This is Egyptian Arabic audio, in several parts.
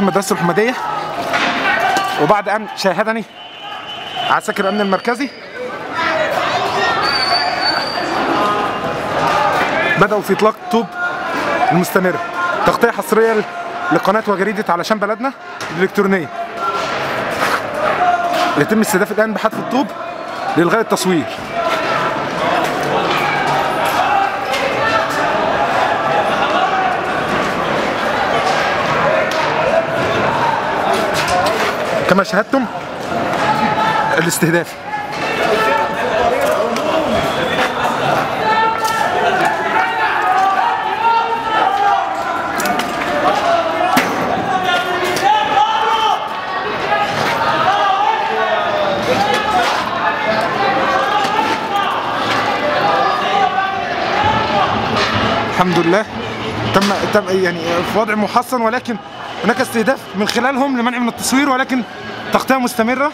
مدرسة الحمادية، وبعد أن شاهدني عساكر الأمن المركزي بدأوا في إطلاق طوب المستمر. تغطية حصرية لقناة وجريدة علشان بلدنا الإلكترونية. يتم استهداف الآن بحذف الطوب لإلغاء التصوير. كما شاهدتم الاستهداف. الحمد لله تم يعني في وضع محصن، ولكن هناك استهداف من خلالهم لمنع من التصوير، ولكن تغطية مستمرة.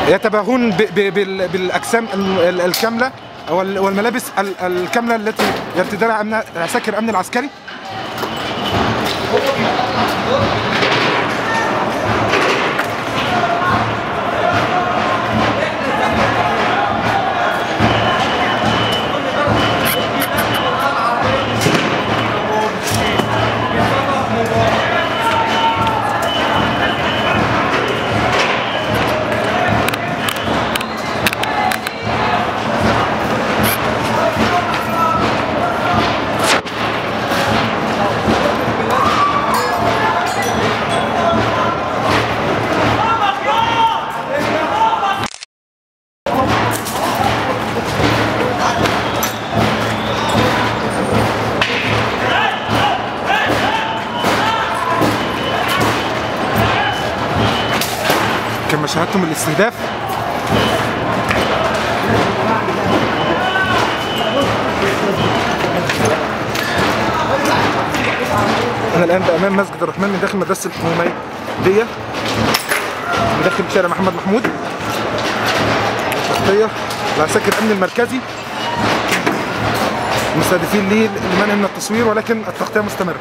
يتباهون بالأجسام الكاملة والملابس الكاملة التي يرتديها عساكر الأمن العسكري. كما شاهدتم الاستهداف. أنا الآن بأمام مسجد الرحمن من داخل مدرسة الحميدية، من داخل شارع محمد محمود. تغطية لعساكر الأمن المركزي مستهدفين ليه لمنع من التصوير، ولكن التغطية مستمرة.